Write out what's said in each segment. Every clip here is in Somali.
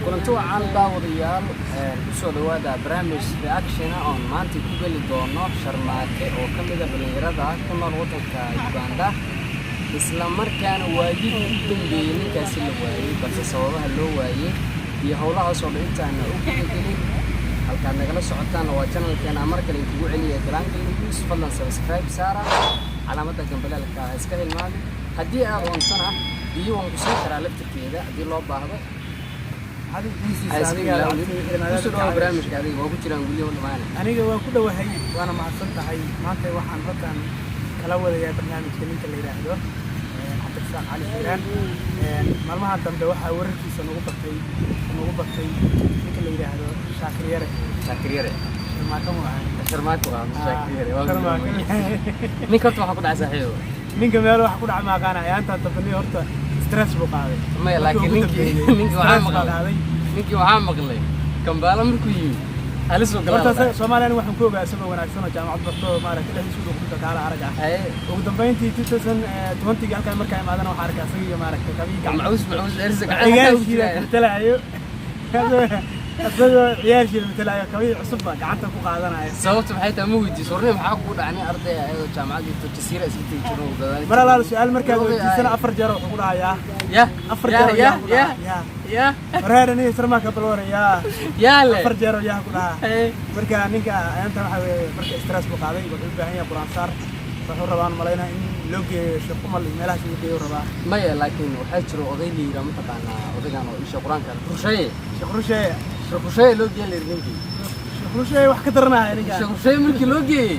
Kulanti wacan, daawadayaal. Kusoo dhawaada barnaamij reaction ah oon maanta ku geli doono Sharmaake oo ka mid a dhalinyarada ku nool waddanka Uganda, isla markaana waayidii u dambeeyey ninkaasi la waayey, balse sababaha loo waayey iyo howlahaas oo dhan intaana u gudagelin. Halkaad nagala socotaan waa channelkeena. Mar kale kugu celiya, Galaangal News. Fadlan subscribe saara, calaamadda gambaleelka ha iska hilmaamin. Haddii aad doontana biyo waan ku siin karaa laftirkeeda haddii loo baahdo. Kusoo dhawaad barnaamijka. Adiga waa ku jiraan guryaha dhamaana. Aniga waan ku dhowahay, waana mahadsan tahay. Maanta waxaan halkan kala wadayaa barnaamijka ninka la yidhaahdo Cabdirasaaq Cali Hiiraan. Maalmahan dambe waxaa wararkiisa nagu batay ninka la yidhaahdo Shaakir Yare. Shaakir Yare. Sharmaaka mu ahay? Sharmaako ah, Shaakir Yare waa. Sharmaaka. Ninka horta waxaa ku dhacay, saaxiibo? Ninka meel wax ku dhaca ma aqaana. Ayaantan dambe nin horta stress buu qaaday. Maya, laakiin ninkii waxaa maqlay, ninkii waxaa maqlay Kambaala markuu yimi halis uu Horta galaa. Soomaaliya waxaan ku ogaa isagoo wanaagsan oo jaamacad barto, maaragtay, dhexdiisu dhuuqda kaala arag ah. Ugu dambeyntii 2020 halkan markaa imaadana waxaan arkay asaga iyo, maaragtay, kabihii gacanta. Macuus erisa. Ciyaalshiida matalaayo, isagoo ciyaalshiida matalaayo, kabihii cusubba gacanta ku qaadanaya. Sababta maxay tahay ma weydiiso? Warni maxaa kugu dhacay? Arday ayadoo jaamacad dhigto jasiira iska tegi jiro oo dadaali. Mar alaal su-aal markaad weydiisana afar jeer wuxuu ku dhahayaa. Ya. Afar ya jeer oo ya yaa ku ya dhahaa yaa. Ya. Wareer aniga Sharmaaka balwara yaa. Yaa le. Afar jeer oo yaa ku dhahaa. Marka ninka ayaanta waxa weeye marka stress buu qaaday, wuxuu u baahan yahay quraan saar. Wuxuu rabaan malaynaa in loo geeyo Sheekh Umal iyo meelahaas loo geeyo rabaa. Maya, laakiin waxaa jiro oday la yidhaa, mataqaanaa odaygan oo isha qur-aanka, Rusheeye? Sheekh Rusheeye. Sheekh Rusheeye loo geeyay la yidhi ninkii. Sheekh Rusheeye wax ka daranaya ninka. Sheekh Rusheeye markii loo geeyey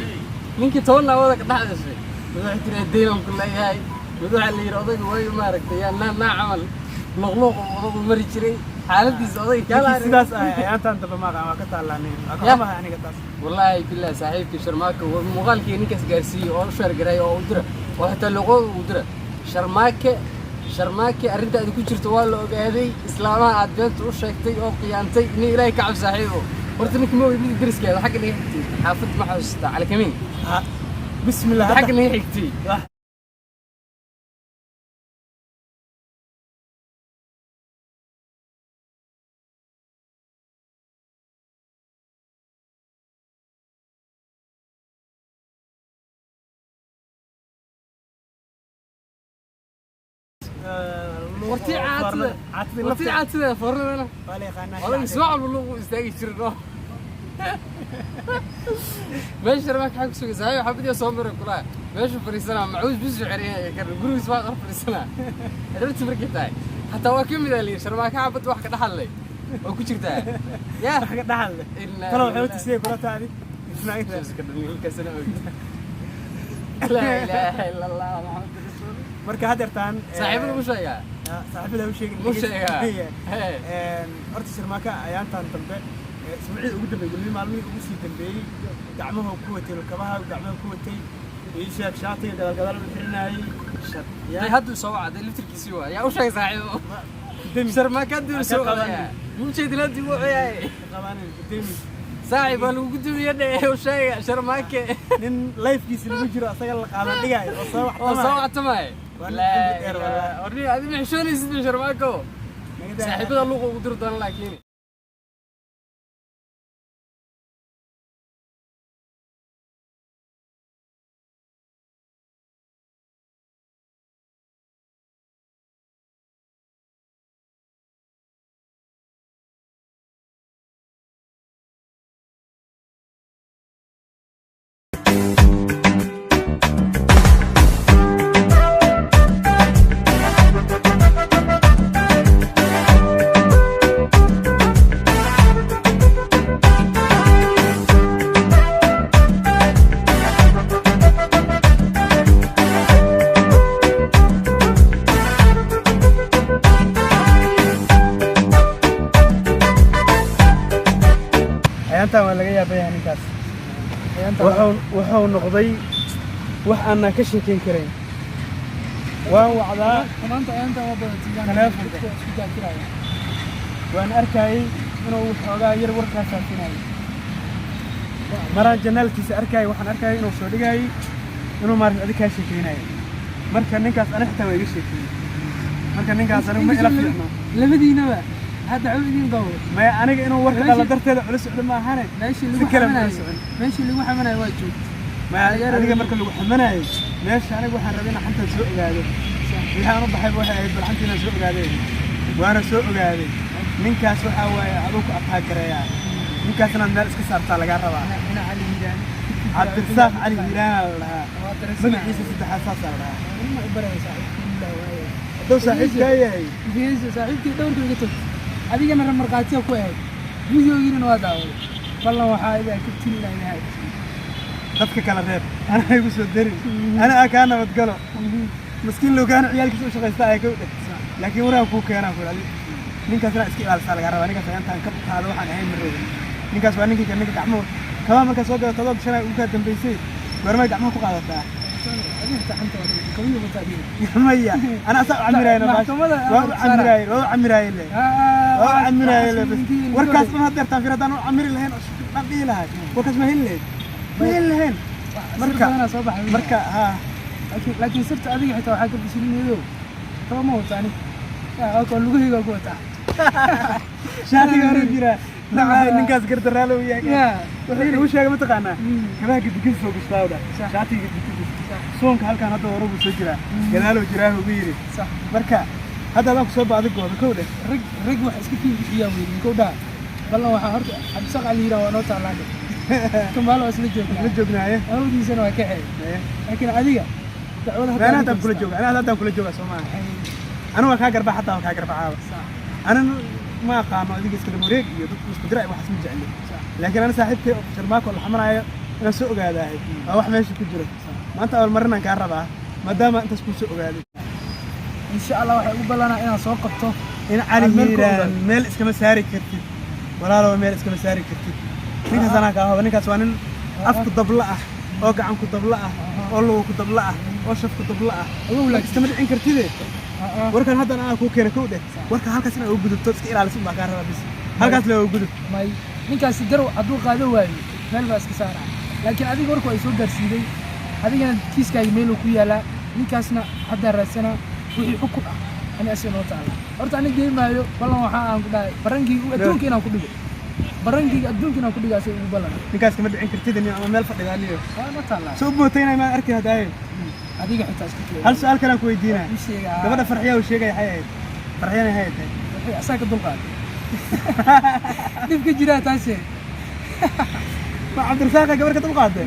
ninkii 10 naawada ka dhex dhashay, mid waxay tiri deynan ku leeyahay, mid waxaa la yidhi odayga way, maaragtay, yaa naa naa camal luqluuq uu odagu mari jiray xaaladiisa odayga ninkii kaala. Sidaas ah ayaantan dambe maaqa waa ka taallaa nin waa ka Ya. xumahay aniga taas. Wallaahi billahi, saaxiibkii Sharmaake waa muuqaalkii ninkaas gaarsiiyey oo u sheergaray oo u dira oo xitaa luqooda uu dira. Sharmaake, Sharmaake, arrinta aad ku jirto waa la ogaaday. Islaamaha aad beenta u sheegtay oo khiyaantay, nin Ilaahay ka cab, saaxiibo. Horta ninka ma ogid deriskeeda xagga naga xigtay, xaafad ma xasuustaa, Cali Kamiin? Ha, bismillah. Xagga naga xigtay. Wax. Wartii caatada. Caatadii. Wartii Lafta. Caatada foornadana. Waa la yaqaanaa. Odayga subax walba luuqu istaagi jiray no meesha. Sharmaake xag ku sugay, saaxiib, xabadiya soo maray kulaha meeshu fadhiisanaa, macuus bisu xeriyay kan gurigiis waa qar fadhiisanaa. Reerti markay tahay xataa waa ka mid ah layidhi Sharmaake xabad wax ka dhaxallay oo ku jirtaa ya. Wax ka dhaxal leh. Innaa Talo waxay u lillahi. tusiyey kula taadi. Laa ilaaha illa Allah Muhammad rasuul. Marka haddeertaan Saaxiibada u sheegaa. Saaxiibada u sheegin. U sheegaa. Hee. Horta Sharmaaka ayaantan dambe, isbuucii ugu dambeeyey, weli maalmihii ugu sii dambeeyey, gacmaha ku watay kabaha, gacmaha ku watay, ii sheeg, shaatiga gadaal gadaal u xirinayay. Day hadduu soo wacday laftirkiisii waa yaa u sheegay, saaxiibo. Demi. Sharmaake hadduu soo Ka qabanin. wacaya mujeedin haddii wuxuu Qabanin demi. Saaxiib waa lagu gudoomiye dhe u sheega Sharmaake. Nin lifekiisa lagu jiro asaga la qaadan dhigayo oo soo oo soo wactamaayo. wactamay. Waa nin cilmi dheer wallaahi. Warni adi ma xishoonaysid Sharmaako? Naga daa. Saaxiibada luuqa ugu diri doona laakiin. Ayaantan waa laga yaabaya ninkaas. Wuxuu noqday wax aanan ka sheekeyn karayn. Waan wacdaa. Maanta ayaanta waa badatay. Taleefanka. Dadka isku jaakiraya. Waan arkayay inuu xoogaa yar warkaa faafinayay. Maraan channelkiisa arkayay, waxaan arkayay inuu soo dhigayay inuu maarata adig kaa sheekeynayay. Marka ninkaas ani xitaa waa iga sheekeeyey. Marka ninkaas anigu ma ila fiicno. Labadiinaba hadda cod idin qabo. Maya, aniga inuu warka dhalo darteeda cula socdo ma ahane. Meeshii Si lagu kale ma xamanayo socon. Meeshii lagu xamanayo waa joogta. Maya, adiga marka lagu xamanayo meesha, aniga waxaan rabay inaan xantaan soo ogaado. Wixii aan u baxayba waxay ahayd bal xantii inaan soo ogaadeen, waana soo ogaaday. Ninkaas waxaa waaye aduu ku ataagareeyaa. Ninkaas inaad meel iska saartaa lagaa rabaa. Ina Cali Hiiraan. Cabdirasaaq Cali Hiiraana la dhahaa. Waa dareesana. Magaciisa saddexaad saasaa la dhahaa. Ma u baraya saaxiibkii waaye. Hadduu saaxiibkaa yahay. Geeso saaxiibkii dhowrka iga tagtay. Adigana markhaatiya ku ahayd. Videogiina waa daawaday. Ballan waxaa idaa ka tin inaa inahay. Dadka kala reeb, anaa igu soo darin, ana aa kaa nabadgalo. Maskiin lowgaana ciyaalkiisa u shaqaysta ay ka dheh, laakiin waraan kuu keenaan ku idhi ninkaas inaa iska ilaalisaa lagaa rabaa. Ninkaas intaan ka qaado waxaan ahayn ma rabin. Ninkaas waa ninkii ninka gacmuhu kabaa markaa soo gadato adoo gashanaya ugu kaa dambaysay. Goormay gacmaha ku qaadataa? Adiga xitaa xanta waa dhigay. Kabiyo wataa adiga. Maya, ana asaa u camiraayo. Maxkamada. Waa u camiraayo, waa u camiraayo le, waa u camiraayo le bas. Warkaas dhan haddeertaan fir haddaan u camiri lahayn oo dhan dhihi lahay, warkaas ma heli lahayn, ma heli lahayn. Marka soo baxay. Marka haa. Laakiin sirta adiga xitaa waxaa ka fashilinayo. Kaba ma wata ani. Yaa oo lugahayga ku wataa. Shaatiga hore jira. Nacay, ninkaas gardaraalo uu yahay. Yaa. Wuxuu inuu sheegay mataqaanaa kabaha gidigid soo gashtaa dha, shaatiga gidigid, suunka halkan hadda hore buu soo jiraa, gadaaluu jiraa ugu yidhi. Marka hadda adaan kusoo ba adig gooda kow dheh. Rag wax iska kiin bixiyaa weyn kow dhaa. Ballan waxaa horta Cabdisaaq Cali Hiiraan waa noo taalaan. Kambaalo waa isla joognaa. La joognaaye. Awdiisana waa ka xeey. Laakiin adiga dacwada Ana haddaan kula jooga, ana haddaan kula jooga soo maaha. Anigu waa kaa garba, xataa waa kaa garbacaaba. Ana ma aqaano adiga iska wareeg iyo dadku isku dira, waxaas ma jecli. Laakiin ana saaxiibkay Sharmaako la xamanaayo inaan soo ogaadaahay waa wax meesha ku jiro. Maanta awal marinaan kaa rabaa maadaama intaas kuu soo ogaaday. Insha Allah waxay ugu ballanaa inaan soo qabto. In Cali Aad meel ku Hiiraan ogaado. Meel iskama saari kartid, walaalow, meel iskama saari kartid. Ninkaas anaa kaa huba. Ninkaas waa nin afku dabla ah oo gacanku dabla ah oo lugu ku dabla ah oo shafku dabla ah. Awow. Laakiin iskama dhicin kartide. Warkan haddan anaa kuu keena kow dheh. Warka halkaas inaa ugu gudubto, iska ilaaliso baa kaa rabaa bis. Halkaas le ugu gudub. May, ninkaasi garow hadduu qaado waayo meel baa iska saaraa. Laakiin adiga warku ay soo gaarsiiday, adigana kiiskaaga meeluu ku yaalaa. Ninkaasna haddaa raadsanaa wixii xukun ah ani asiga noo taala. Horta ani geymaayo. Ballan waxaa aan ku dhahay barankiyga adduunka inaan ku dhigo, barankiyga adduunka inaan ku dhigo asiga ugu ballan. Ninkaas kama dhicin kartid nin ama meel fadhidaa niyo. Waa noo taallaa. Soo mootayna maan arki hadaaye. Adiga xitaa iska keen. Hal su'aal kale aan ku weydiinaa. Ii sheegaa. Gabadha Farxiyaa uu sheegaya waxay ahayd, Farxiyana waxay tahay? Waxay asaa ka dulqaad dhibka jiraa taase. Ma Cabdirasaaqa gabar ka dulqaatay?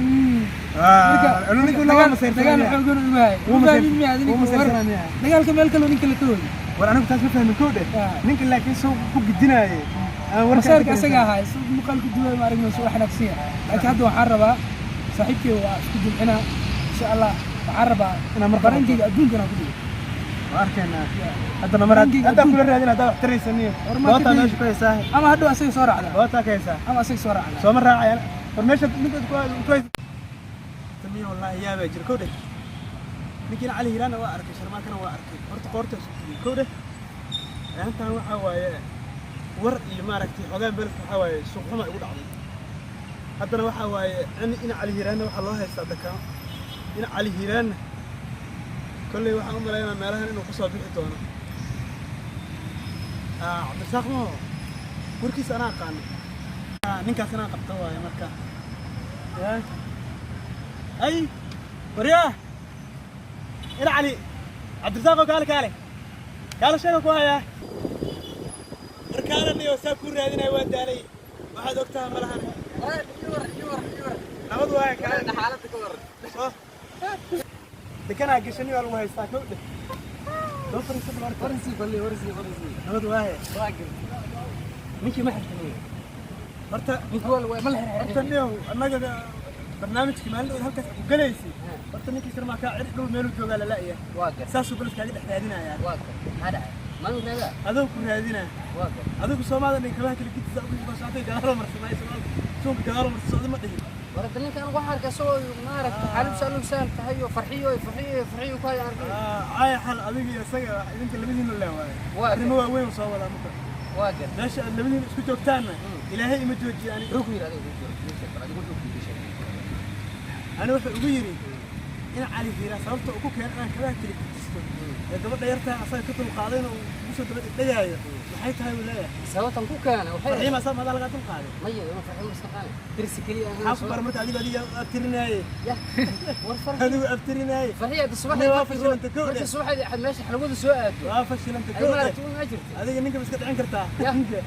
Ninku lama dagaal masayrsanayaa. Xoogan ugu hay. Wuu Ma fahmin miya wuu ninka war masayrsanayaa miya? Dagaalka meel kaloo ninka la ka hooyo. War anigu taas ma fahmin kow dheh. Ninka laakiin soo ku gidinaaye aan warkaa masaarka ka asaga ahaa si muuqaalku duway ma aragno soo xanaaqsan yahay. Laakiin hadda waxaan rabaa saaxiibkay waa isku jimcinaa insha Allah. Waxaan rabaa Inaan mar barankayga adduunka inaan ku dhigo. Waa arkaynaa haddana mar Barankayga haddaan adduunka. kula raadin haddaa wax taraysaniyo. War ma ka Bootaa dayi. meesha ku haysaa. Ama hadhow asaga soo raacda. Bootaa ka haysaa. Ama asaga soo raacda. Sooma raacaya. War meesha ninka ku haysa tamiya. Wallaahi yaabaa jira kow dheh. Ninkiina Cali Hiiraanna waa arkay, Sharmaakana waa arkay. Horta qoorta isu tegey kow dheh. Intan waxaa waaye war iyo maaragtay xogaan beledka waxaa waaye suuq xuma igu dhacday. Haddana waxaa waaye in Cali Hiiraanna waxaa loo haystaa dakano. In Cali Hiiraanna kolley waxaan u malaynaa meelahan inuu kusoo bixi doono. Cabdirasaaq maho warkiisa anaa aqaano. Ninkaas inaan qabto waaye marka. Ya ay waryaa ina Cali Cabdirasaaqoo, kaale kaale kaale, sheega ku hayaa. Warkaana niyo saa kuu raadinaya waa daalay. Waxaad ogtahay malahan. Nabad waaye, kaale soo dekanaa gashani waa lagu haystaa kow dheh. Soo fariiso bal horta. Warsi balli, warsi, warsi. Nabad waaye. Waa gartay. Ninkii ma xirtay? Horta ninkii waa ma la xirxirtay? Horta niyow annaga barnaamijkii maalin dhow halkaas ku galaysay, horta ninkii Sharmaakaa cir dhul meeluu joogaa la la'yahay. Waa gartay. Saasuu beledkaaga dhex raadinayaa. Waa gartay. Maxaa dhacay? Maalin reebaa? Adoo ku raadinaa. Waa gartay. Adigu Soomaalida dhin kabaha kala gidisa ugu soo socotay gadaaloo marsamay suunka gadaaloo marsa socda ma dhihin. Warada ninkan waxaan arkay isagoo maaragta xaaladdiisu aad u sahal tahay oo farxiyo farxiyo farxiyo ku hayaan arkay. Caaya xal adiga iyo isaga wax idinka labadiina le waaye. Waa Arrimo waaweyn soo wadaa marka. Waa gar. Meesha aad labadiina isku joogtaanna Ilaahay ima joojiyo aniga. Wuxuu ku yidhi adiga wuxuu ku yidhi adiga wuxuu ku yidhi sheeg. Ani wuxuu ugu yidhi in Cali Hiiraan sababta uu ku keenay inaan kabaha keli gedisto ee gabadha yartaa asaga ka dulqaadayna uu ugu soo daba dhegdhegaayo maxay tahay buu leeyahay. Sababtan ku keenay waxay Farxiima asaga madaa lagaa dulqaaday? Maya, ima farxiyo ma iska qaadin. Dirsi keliya aan Maxaa ku bara marka adiga abtirinaaye? Yah, war farxiyo. Adigu abtirinaaye. Farxiyo hadda subaxdii Aniga waa fashilanta kow markii dheh. Subaxdii aad meesha xalwada soo aado. Waa fashilanta Ay kow dheh. maaragtay una jirtay. Adiga ninka ma iska dhicin kartaa? Yah. Ninka.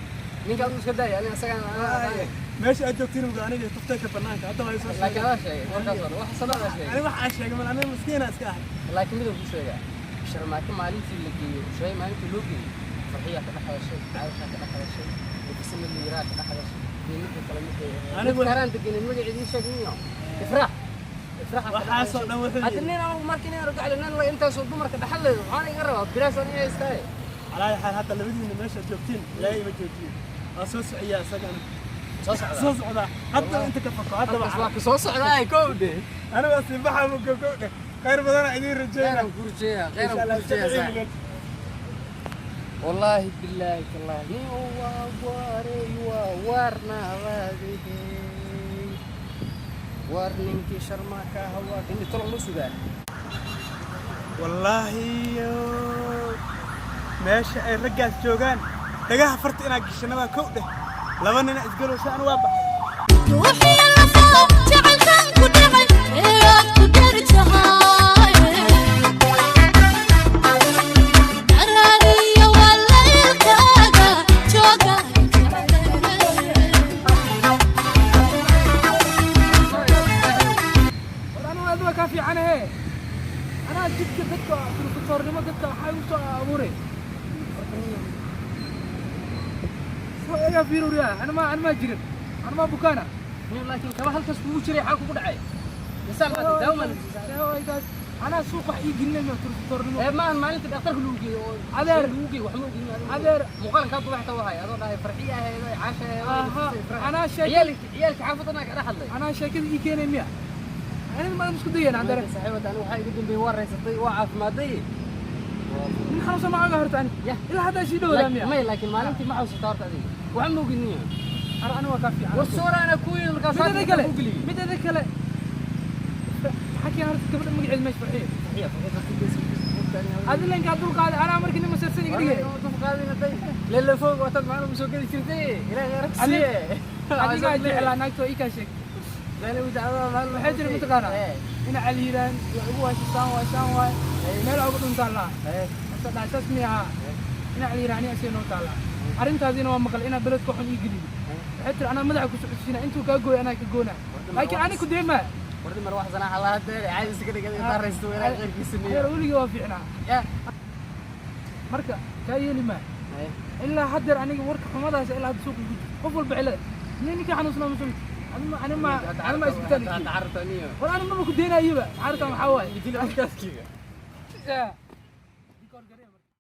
Ninka adigu iska daaya, aniga isagaan anaa. Meesha aad joogtiin uga aniga tuftay ka banaanka hadda waa soo Laakiin sheegay. adaa sheegay warkaas oo dhan wax sanada sheegay. Aniga waxaa sheegay mal aniga miskiina iska ahay. Laakiin midaan kuu sheegaa, Sharmaake maalintii la geeyey, Shay maalintii loo geeyey, Farxiyaa ka dhex hadashay, Caaishaa ka dhex hadashay, Nafisa mid la yiraa ka dhex hadashay, iyo midda kale mid Anigu- mid karaan degenin magaceeda ii sheeg niyo. Ifraax. Ifraax ka dhex Waxaasoo dhan wuxuu hadashay. Hadda yidhi- nin anigu markii nin argaclo nin la intaasoo dumarka dhexal leedo, waxaan iga rabaa bilaash aan inay istaay. Calaa xaal hadda labadiina meesha aad joogtiin Ilaahay ima joojiyo. Waa soo sociyaa isagana. Soo socdaa. Soo socdaa. Hadda inta ka fako hadda Halkaas waa waa ku soo socdaa kow dhe. aniga sii baxaa ma kow dheh. Khayr badan aan idiin rajeynaa. Khayran ku rajeeyaa, khayran ku rajeeyaa saaxiib. والله بالله تالله وارنا warninkii Sharmaaka ahaa waa in tolo ma sugaa. Wallaahi meesha ay raggaas joogaan dhagaha farta inaad gashana waa kow dheh. Laba nina isgalowsa anu waa baxay. Ruuxii lafa jacaylkan ku dhacay ee aad ku dheri tahay daraariyo waa laylkaaga jooga. War anigu aad waa kaa fiicanahe, anaa jidka dadka turkutoornimo dadka waxaa igu soo abuuray soo egaa fiiruriya. Anima animaa jirin, animaa bukaana. Laakiin kaba halkaas kugu jiray xaa kugu dhacay misaal maanta daawo ma Taas anaa suuq wax ii gelinay turkutoornimo. Ee maahan maalinta dhakhtarka lagu geeyo oo Adeer. Lagu geeyo wax ma ogin adigu. Adeer. Muuqaalka kaa dubaxta wahay adoo dhahay Farxiya ahayd oo Caasha ahayd oo Aha, Ifraax. Anaa sheekay- Ciyaalka xaafadana ka dhex hadlay. Anaa sheekada ii keenay miya? Aniga ma isku dayeen adeer. Saaxiibada anigu waxaa iga dambeeyey waa raysatay, waa caafimaadday. Nin xanuunsan ma aga horta ani. Yah. Ilaa haddaa sii dhowdaa miya? May, laakiin maalintii ma xasuusta horta adiga wax ma ogin niyo. Ana ani waa kaa fiican. War sooraana ku yimid markaas Midada kale, ku geliyey. midada kale, maxaa keen horta gabadha magaceeda meesha Farxiya? Farxiya, Farxiya. Adi lenkaa dulqaaday anaa markii nin masarsan iga dhigay. Lelefoog wataad macna usoo geli jirtay Ilaahay khayr ku siiye. Adigaa jeclaa naagta oo ii kaa sheeg. Waxay tiri mataqaanaa ina Cali Hiiraan waa igu waashisaan waay saan waay meel ugu dhuntaan laha. Horta dhahay saas miya ahaa ina Cali Hiiraan aniga asay noo taallaa arrintaadiina waa maqal inaa beledka xun ii geliyo. Waxay tiri anaa madaxa ku socodsiina intuu kaa gooyo anaa ka goonaa, laakiin ani ku deemaa. Wardi mar wax sanaa Allah hadda caadi iska dhigay inta raysto Ilaahay khayrkiisa niyo. Adeer weligii waa fiicnaa. Ya. Marka kaa yeeli maa ilaa haddeer aniga warka xumadaas ilaa hadda suuqa ku jirto qof walba cilada nin ninka xanuunsanaa ma soo anima anima isbitaal igeeyey. Tacarta niyo. War ani maba ku deenayaba carta maxaa waaye? Jil halkaaskiga. Yeah.